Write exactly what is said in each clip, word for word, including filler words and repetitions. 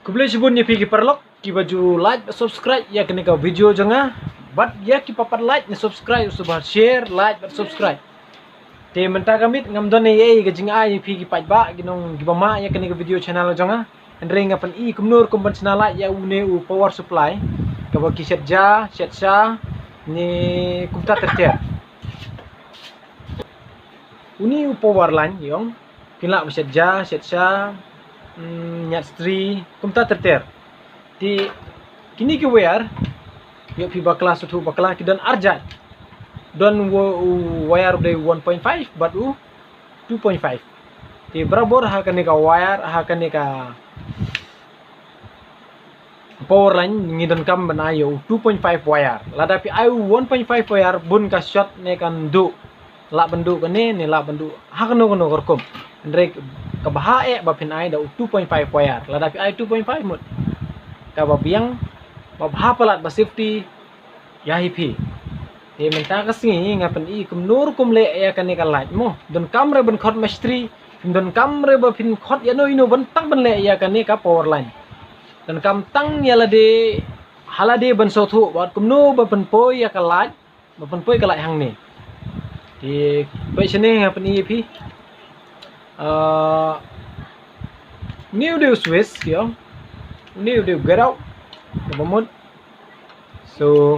Khublei shibun ïa phi ki paralok kiba ju like bad subscribe ïa kane ka video jong nga. Bad ïa kiba pat like ne subscribe, sngewbha share, like bad subscribe. Te mynta ka miet ngam don ei ei ka jingai ïa phi ki paidbah ki nong kiba mah ïa kane ka video channel jong nga. Hynrei nga pyni kumno rukom ban shna light ïa une u power supply kaba ki shet ja shet sha ne kumta ter ter. Une u power line ïong phi lah ba shet ja shet sha, mm, ñiat stri kumta ter ter. Te kine ki wire ïoh phi bakla, sngewthuh bakla, ki don ar jait. Don u wire u dei one point five bad u two point five. Te barabor ha kane ka wire, ha kane ka power line ngi donkam ban ai ïa u two point five wire. Lada phi ai u one point five wire bun ka short ne kan duh. Lah ban duh kane ne lah ban duh ha kano kano ka rukom. Hynrei kaba ha eh ba phin ai da u two point five wire. Lada phi ai two point five mut kaba biang, ba bha palat, ba safety ïa hi phi. Te mynta ka sngi nga pyni kumno rukom leh ïa kane ka light mo. Donkam re ban khot mistri, donkam re ba phin khot ïa no ïa no ban tang ban leh ïa kane ka power line. Donkam tang ïa lade ha lade ban sngewthuh bad kumno ba pynpoi ïa ka light, ba pynpoi ka light hangne. Te peit shane nga pyni ïa phi. Ah, une u dei u switch ïong. Une u dei u get out. Kaba mut. So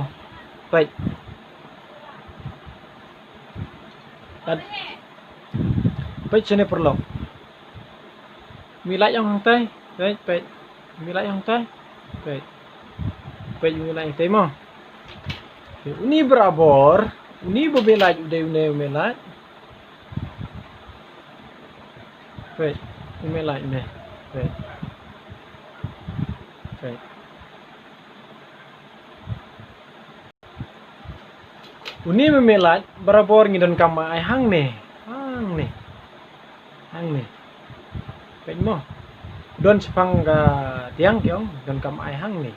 peit. Peit. Peit shane paralok. Mi light ïong hangtai. Peit, peit. Mi light ïong hangtai. Peit. Peit mi light hangtai mo. Uni barabor, uni ba mi light u dei une u mi light. Peit, u mi light une. Peit. Peit. Une me me light barabor ngi donkam ai hangne. Hangne. Hangne. Peit mo. Don shaphang ka tiang ki ong, donkam ai hangne.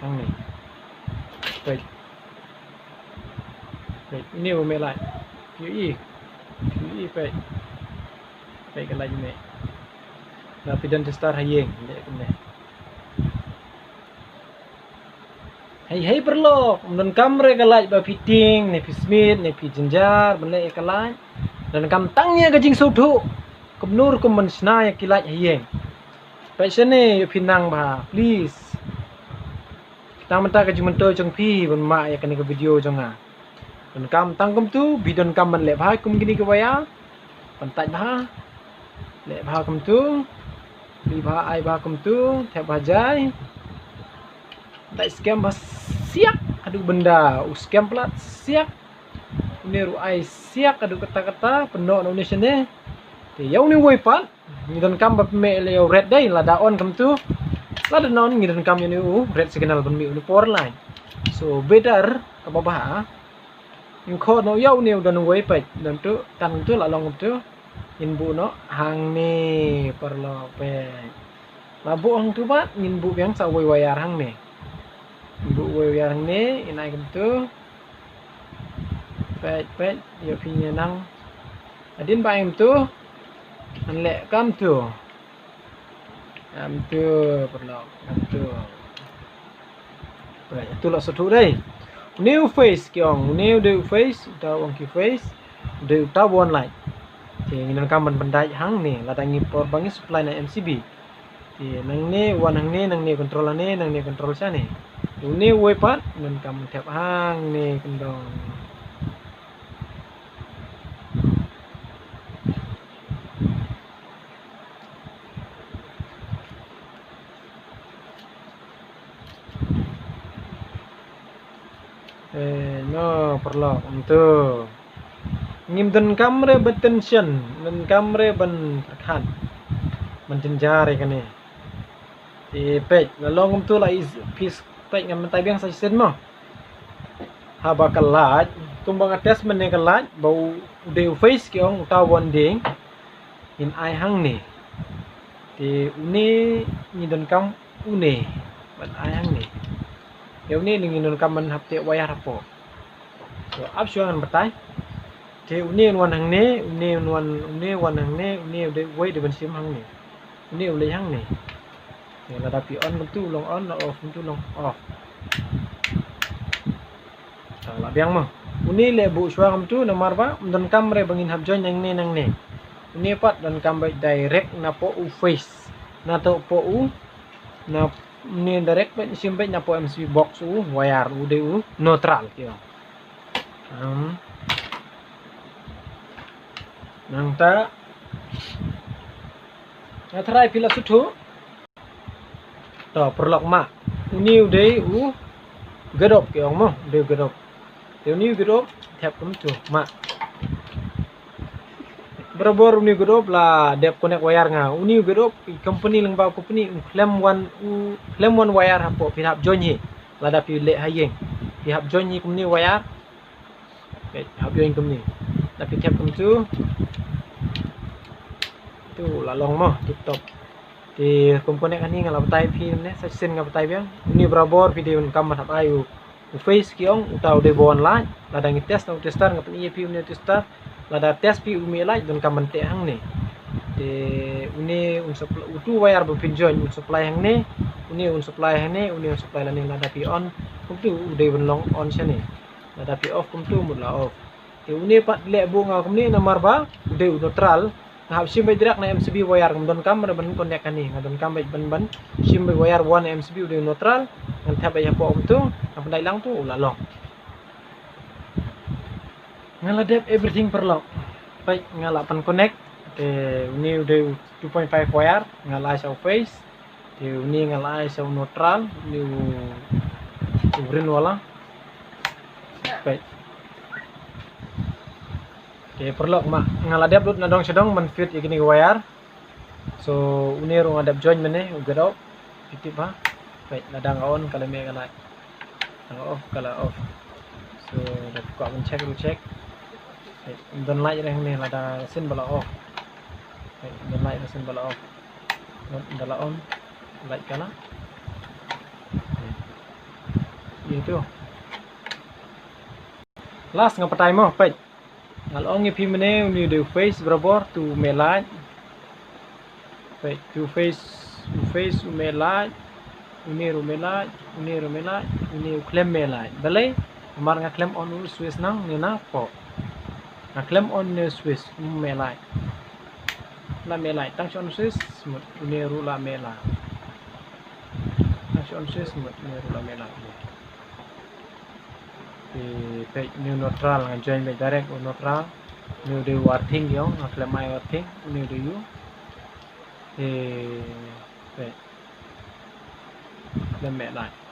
Hangne. Peit. Peit, une me me light. Peit i. Peit i peit. Peit ka light une. Na phi don te star ha ïing, leh kumne. Hei hei paralok, ym donkam re ka light ba phi tieng, ne phi smit, ne phi jynjar ban leh ïa ka light. Donkam tang ïa ka jingsngewthuh kumno rukom ban shna ïa ki light ha ïing. Peit shane ïa phi nang bha, please. Tang mynta ka jingmyntoi jong phi ban mah ïa kane ka video jong nga. Donkam tang kumtu, phi donkam ban leh bha kum kine ki waya. Ban tait bha. Leh bha kumtu. Plie bha, ai bha kumtu, thep bha jai. Dei skhem bha siak haduh bynda, u skhem palat siak. Une ruh ai siak haduh katta katta, pynnoh na une shane. Te ïa une uwei pat ngi donkam ba pynmih ïa u red dei, lada on kumtu. Lada on ngi donkam ïa une u red signal ban mih une power line. So better kaba bha. Ngin khot noh ïa une u don uwei peit, don tu, tang tu, la long tu. Ngin buh noh hangne paralok peit. La buh hangtu pat ngin buh biang sa uwei wire hangne. Ngin buh uwei wire hangne, ngin ai kumtu. Peit peit, ïoh phi nang. Hadien ba ai kumtu. Ngan leh kumtu. Kumtu paralok, kumtu. Peit, tu la sngewthuh dei. Une u phase ki ong, une u dei u phase, uta u ong ki phase, u dei uta u wan light. Te ngi donkam ban pyndait hangne, lada ngi por ba ngi supply na M C B. Te nangne, wan hangne, nangne control hangne, nangne control shane. Une uwei pat, ngi donkam thep hangne kyndong. Eh, no, paralok, kumtu. Ngim donkam re ban tension, donkam re ban pyrkhat. Ban jynjar ïa kane. Te peit, la long kumtu la is, pis, peit ngan mynta biang sa shisien mo. Haba ka light, kumba nga test mynne ka light, ba u, u dei u phase ki ong uta u wan dieng, ngin ai hangne. Te une ngi donkam une, ban ai hangne. Ïa une ngi donkam ban hap teh wire hapoh. To ap shuwa ngan batai. Te une un wan hangne, une un wan, une wan hangne, une u dei uwei dei ban shim hangne. Une u leit hangne. Lada phi on kumtu long on, la off kumtu long off. Tang la biang mo. Uni leh buh shuwa kumtu namar ba ym donkam re ba ngin hap join nangne nangne. Uni pat donkam beit direct na poh u phase. Na to poh u, na uni direct beit, shim beit na poh M C B box u wire u dei u neutral ki ong. Hmm. Nangta nga tharai phi la sngewthuh. To paralok ma. Uni u dei u get off ki ong mo, u dei u get off. Te uni u get off thep kumtu ma. Barabor uni u get off la dep connect wire nga. Uni u get off i company lyngba u company u khlem wan, u khlem wan wire hapoh, phi hap join hi. Lada phi leh ha ïing phi hap join hi kumne wire. Peit, hap join kumne. Lada phi thep kumtu. Tu la long mo, tip top. Te kum connect hangne nga la batai phi ne, sa shisien nga batai biang. Uni barabor phi dei ban kam ban hap ai u, u phase ki ong, uta u dei ba wan light. Lada ngi test na u tester, nga pyni ïa phi une u tester. Lada test phi u mih light, donkam ban teh hangne. Te une un supply, utu wire ba phin join un supply hangne. Une un supply hangne, une un supply lane, lada phi on. Kumtu u dei ban long on shane. Lada phi off kumtu mut la off. Te une pat leh buh nga kumne namar ba u dei u neutral. Nga hap shim beit direct na M C B wire, ngam donkam re ban connect kane, nga donkam beit ban, ban shim beit wire wan na M C B u dei u neutral. Ngan thep beit hapoh kumtu, ngan pyndait lang tu u la long. Nga la dep everything paralok. Peit, nga la pan connect. Te une u dei u two point five wire, nga la ai sha u phase. Te une nga la ai sha u neutral, une u, u green wala. Peit. Te paralok ma, nga la dep lut na dong sha dong ban fit ïa kine ki wire. So une ruh nga dep join mynne u get off. Phi tip ha. Peit, lada nga on ka la mih ka light. Lada nga off ka la off. So da kwah ban check ruh check. Peit, ym don light re hangne, lada sien ba la off. Peit, ym don light re sien ba la off. Da la on light ka la. Peit. Ïa tu. Last nga batai mo, peit. Nga la ong ïa phi mynne, une u dei u phase barabor, tu u mih light. Peit, tu u phase, u phase u mih light. Une ruh mih light, une ruh mih light, une u khlem mih light. Balei? Namar nga khlem on u switch nangne na poh. Nga khlem on une u switch, um mih light. La mih light, tang shu on u switch, mut une ruh la mih light. Tang shu on u switch, mut une ruh la mih light. Te peit, une u neutral, nga join beit direct u neutral. Une u dei u earthing ïa u, nga khlem ai earthing, une u dei u. Te peit, khlem mih light.